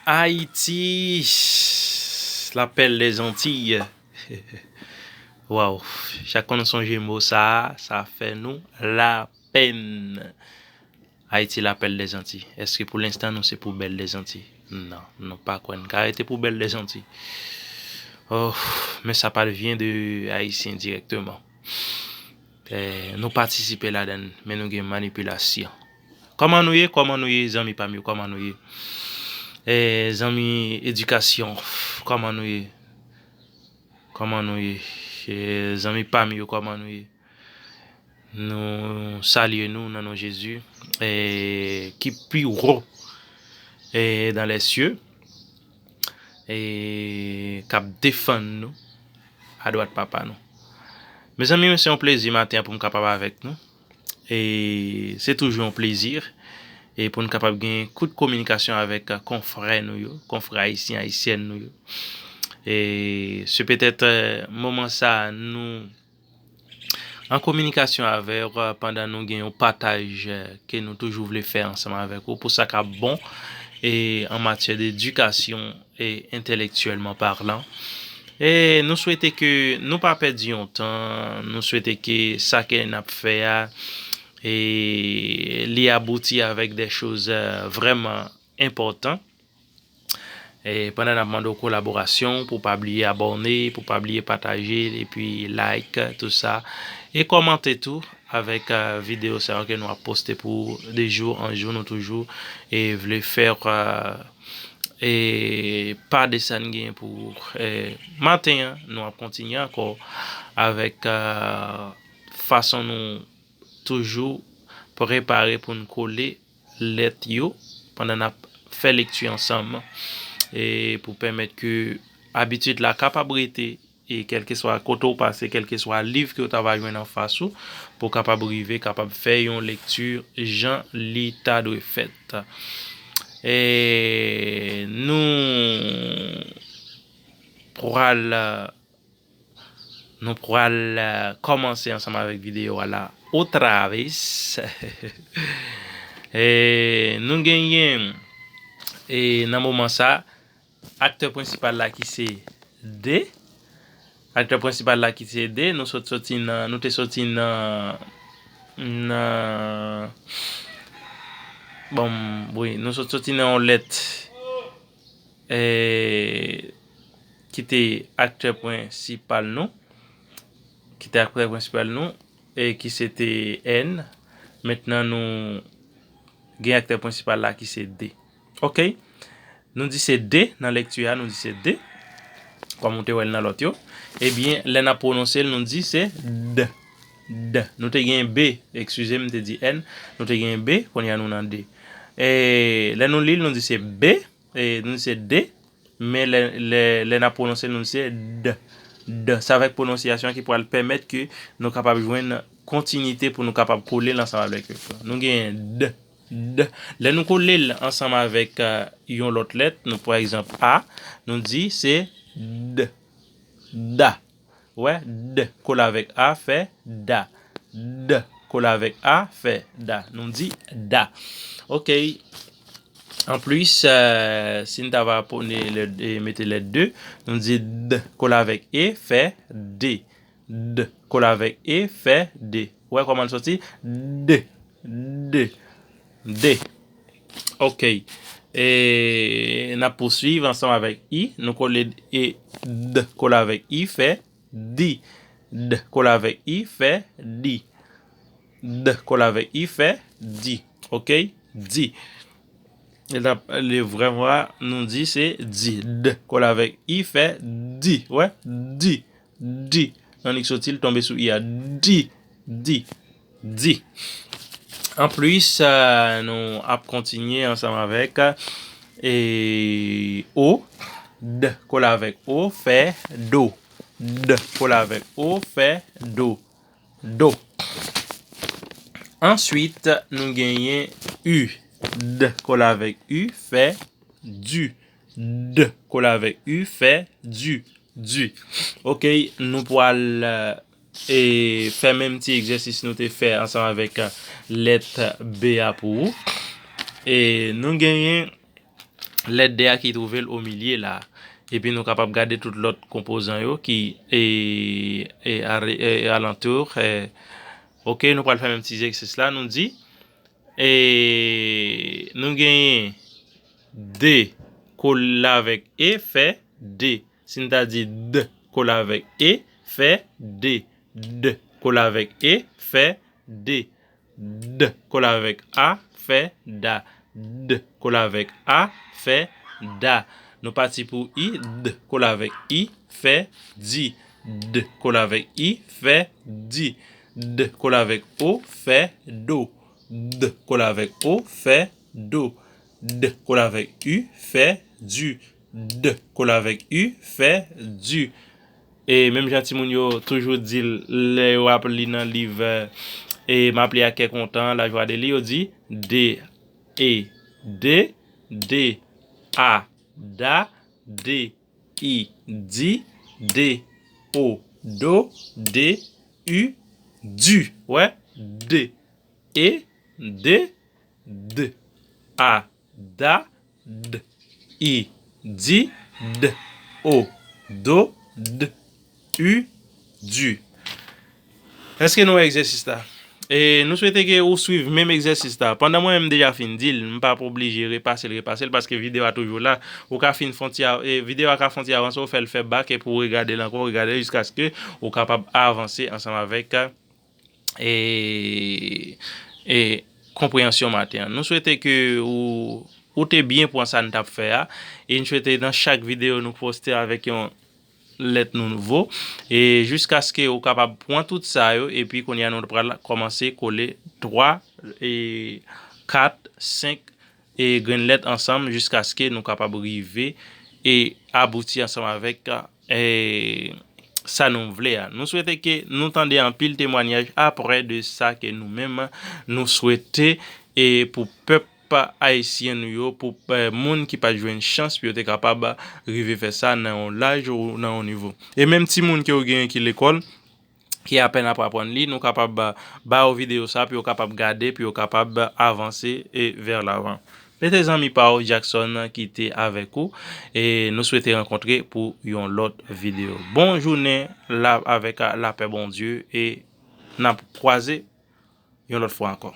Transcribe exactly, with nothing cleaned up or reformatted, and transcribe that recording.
Ayiti, la pèl dèzantiy. Waw, chak kon nou sonje mo sa a, sa fè nou lapenn. Ayiti, la pèl dèzantiy. Èske pou lenstan nou se poubèl dèzantiy? Non, nou pa kwè n ka rete poubèl dèzantiy. Oh, men sa pa vyen de Ayisyen dirèkteman. Eh, nou patisipe ladan l, men nou gen manipilasyon. Kòman nou ye? Kòman nou ye, zanmi pa m yo? Kòman nou ye? Eh, zanmi edikasyon, kòman nou ye? Kòman nou ye? Eh, zanmi pa m yo, kòman nou ye? Nou salye nou nan non Jezi, eh, ki pi wo, eh, dans les cieux, eh, k ap defann nou adwat Papa nou. Mezanmi, se yon plezi maten an pou m kapab avèk nou. E se toujou yon plezi. E pou n kapab gen kout kominikasyon avèk, eh, konfrè nou yo, konfrè ayisyen, ayisyèn nou yo. E se petèt, eh, moman sa a nou an kominikasyon avè w, eh, pandan nou gen yon pataj, eh, ke nou toujou vle fè ansanm avèk ou pou sa k ap bon e an matyè dedikasyon e entèlektyèlman palan. E nou swete ke nou pa pèdi yon tan, nou swete ke sa ke n ap fè a, e li abouti avèk de choz, eh, vrèman enpòtan. E pandan n ap mande w kolaborasyon, pou pa bliye abòne, pou pa bliye pataje, epi like, tout sa. E kòmante tou avèk, eh, videyo sa yo ke nou ap poste pou de jou an jou, nou toujou e vle fè, eh, e pa de sa n genyen pou, eh, maten an, nou ap kontinye ankò avèk, eh, fason nou toujou prepare pou n kole lèt yo pandan n ap fè lekti ansanm, e pou pèmèt ke abitid la kapab rete, e kèlkeswa kote w pase, kèlkeswa liv ke w ta va jwenn anfas ou, pou w kapab rive kapab fè yon lekti jan li ta dwe fèt. E nou pral Nou pral, eh, kòmanse ansanm avèk videyo a la otra vez. E nou genyen, e nan moman sa, aktè prensipal la ki se D. Aktè prensipal la ki se D, nou sot soti nan, nou te soti nan, nan, bon, wi, nou sot soti nan yon lèt, eh, ki te aktè prensipal nou, ki te aktè prensipal nou, e ki se te N. Mentnan nou gen aktè prensipal la ki se D. Oke? Nou di se D nan lekti a, nou di se D. Kòm ou te wè l nan lòt yo. Ebyen, lè n ap pwononse l, nou di se D. D. Nou te gen B, eskize m, m te di N. Nou te gen B, kounye a nou nan D. E lè nou li l, nou di se B, e nou di se D. Men lè, lè, lè n ap pwononse l, nou di se D. D. Se avèk pwononsyasyon ki pral pèmèt ke nou kapab jwenn kontinite pou nou kapab kole l ansanm avèk lekti. Nou gen D, D. Lè nou kole l ansanm avèk, eh, yon lòt lèt, nou, pa egzanp, A, nou di se D, da. Wè, D kole avèk A fè da. D kole avèk A fè da. Nou di da. Oke. Anplis, eh, si n ta va pone lè, e mete lèt D, nou di D kole avèk E fè D. D kole avèk E fè D. Wè kòman l soti? D, D, D. Oke. E n ap pouswiv ansanm avèk I. Nou kole E, D kole avèk I fè di. D kole avèk I fè di. D kole avèk I fè di. Oke? Di. E l ap, le vrè mo a, nou di se di. D kole avèk I fè di. Wè? Di. Di. Nan li k soti, l tonbe sou I a. Di. Di. Di. Anplis, eh, nou ap kontinye ansanm avèk, eh, O. D kole avèk O fè do. D kole avèk O fè do. Do. Answit, nou genyen U. D kole avèk U fè du. D kole avèk U fè du. Du. Oke, nou pral, eh, e fè menm ti egzèsis nou te fè ansanm avèk, eh, lèt B a pou ou. E nou genyen lèt D a ki twouve l o milye la. Epi nou kapab gade tout lòt konpozan yo ki e, e, are- e, alantou. E, ok, nou pral fè menm ti egzèsis la. Nou di, e, nou genyen D kole avèk E fè D. Si n ta di D kole avèk E fè D. D kole avèk E fè D. D kole avèk A fè da. D kole avèk A fè da. Nou pati pou I. D kole avèk I fè di. D kole avèk I fè di. D kole avèk O fè do. D kole avèk O fè do. D kole avèk U fè di. D kole avèk U fè di. E menm jan timoun yo toujou di l lè yo ap li nan liv, e m ap li ak kè kontan, lajwa de li, yo di D, E, D, D, A, da, D, I, di, D, O, do, D, U, di. Wè? D, E, D, D, A, da, D, I, di, D, O, do, D, U, di. Èske nou wè egzèsis la? E nou swete ke ou swiv menm egzèsis la. Pandan mwen menm deja fin di l, m p ap oblije repase l, repase l, paske videyo a toujou la. Ou ka fin fè yon ti a- e videyo a ka fè yon ti avanse, ou fè l fè bak, epi ou regade l ankò, regade l jiskaske ou kapab avanse ansanm avèk, e, e, konpreyansyon maten an. Nou swete ke ou, ou te byen pran sa n t ap fè a. E n swete nan chak videyo nou poste avèk yon lèt nouvo. E jiskaske ou kapab pran tout sa yo, epi kounye a nou pral kòmanse kole twa, e, kat, senk, e, grenn lèt ansanm jiskaske nou kapab rive e abouti ansanm avèk, e, sa nou vle a. Nou swete ke nou tande anpil temwanyaj apre de sa ke nou menm nou swete, e, pou pèp ayisyen nou yo, pou, e, moun ki pa t jwenn chans pou yo te kapab rive fè sa nan yon laj ou nan yon nivo. E menm timoun ke yo genyen ki lekòl, ki apèn ap aprann li, nou kapab ba yo videyo sa pou yo kapab gade, pou yo kapab avanse e vè lavan. Mete zanmi pa w Jackson ki te avèk ou, e nou swete rankontre pou yon lòt videyo. Bon jounen la avèk lapè Bondye, e n ap kwaze yon lòt fwa ankò.